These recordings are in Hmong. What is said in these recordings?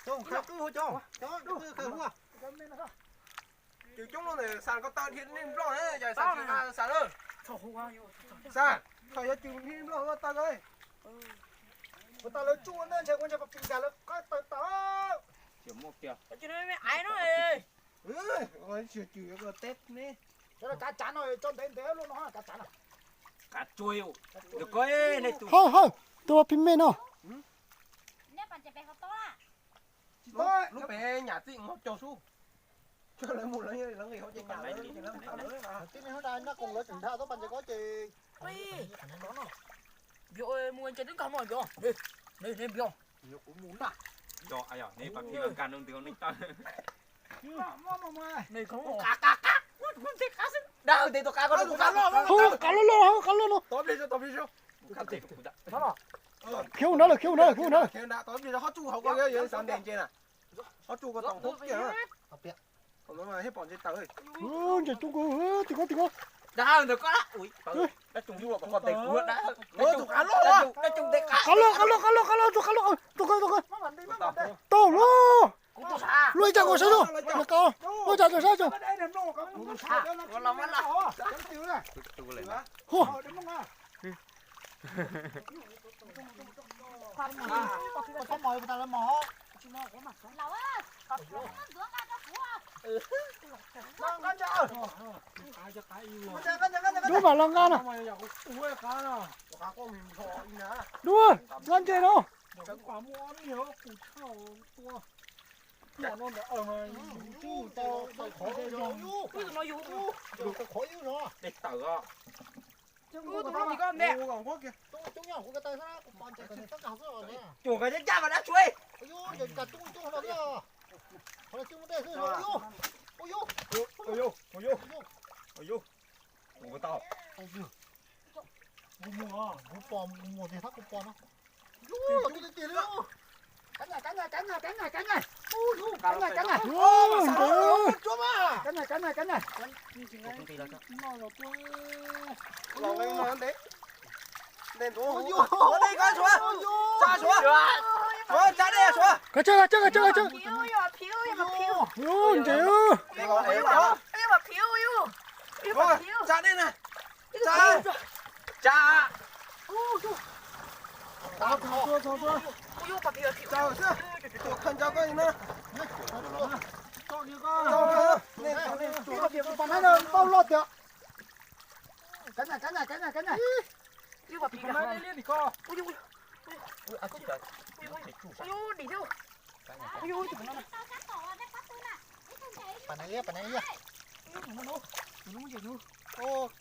Cws coob no ntawm Xas koj tau dhia nej nplog na, yog Xas tsis nqa Xas lawm. Xas, koj yuav cws dhia nplog koj tau lawm. Kuv tau lawv tsuj na, ntshe kuv ntshe pas pis nkag lawv qab taw tau. Tsis muaj kiag. Tsis teb ne. Kav tsav no tso ntev ntev luaj no, kav tsav no. Kav tsuag, nws ko nej tus. Hawj hawj, tus phim me no. Lub pem nyam txij hauv caug xwb. Lawv mus lawv nqis hauv ces tam lawv tib neeg hab da nab koom lawv tseem dhia tau pas ntses ko ces. Npio mus ntses twb nkag no npio. Npio. Yog, nej pas phim nkag no ntws nej taw. Dag tes tus qav ko, qav loj loj, qav loj no. Khiav ua nrad lawm, khiav ua nrad lawm, khiav ua nrad lawm. Ntses coob kawg, tim ko tim ko. Qav loj, qav loj, qav loj, qav loj, tus qav loj, tus qav, tus qav. Tau lawm. Luaj ib co kom saib zoo, luaj ib co kom saib zoo. Hu. Dub mam los nqa no. Dub, nqa ntses no. Cuag koj caj mas dab tsuav. Kav tsij, kav tsij, kav tsij, kav tsij. Ntses.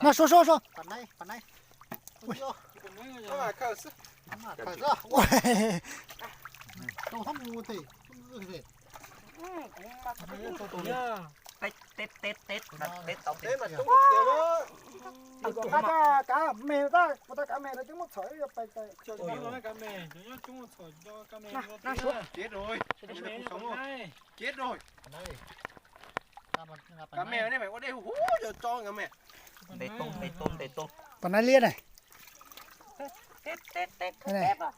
No, suav, suav, suav. Teb, teb, teb, teb tau teb. Kav me, kuv tau kav me no twb muab txhom ib pais. Kav me, cov nyob coob txhom cov kav me. Kav me, nej ua dej huv huv cov tso kav me. Ntes tau, ntes tau, ntes tau. Pas nai liab ne.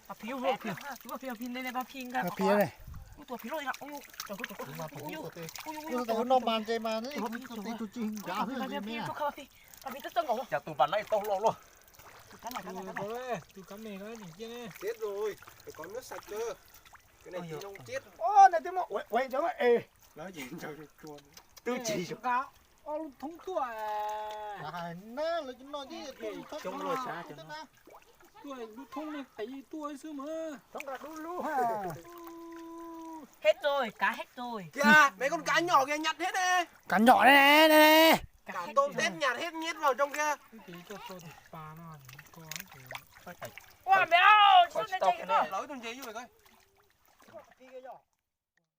Pas phim, pas phim ne. Tus no mas ntses mas tus tsis ncav xwb. Cas tus pas nai tau loj luaj. Tus kav me no tseem ciaj ne. Chết rồi, phải có nước sạch cơ. Cái này thì nông chết. Ơ, này tôi mà uống uống cho nó ê. Nói gì giờ chuột. Tôi chỉ cho. Ông thống tuổi. Hais na, lawv cov no ces coob luaj sab cov no. Tuaj lub thoob no qiv tuaj xwb mas. Thoob nqa dub lub ha. Hết rồi, cá hết rồi. Kìa, mấy con cá nhỏ kìa, nhặt hết đi. Cá nhỏ đây này, đây này. Cả tôm tép nhặt hết nhét vào trong kia. Ua mèo, lawv tus ntses yus vậy coi.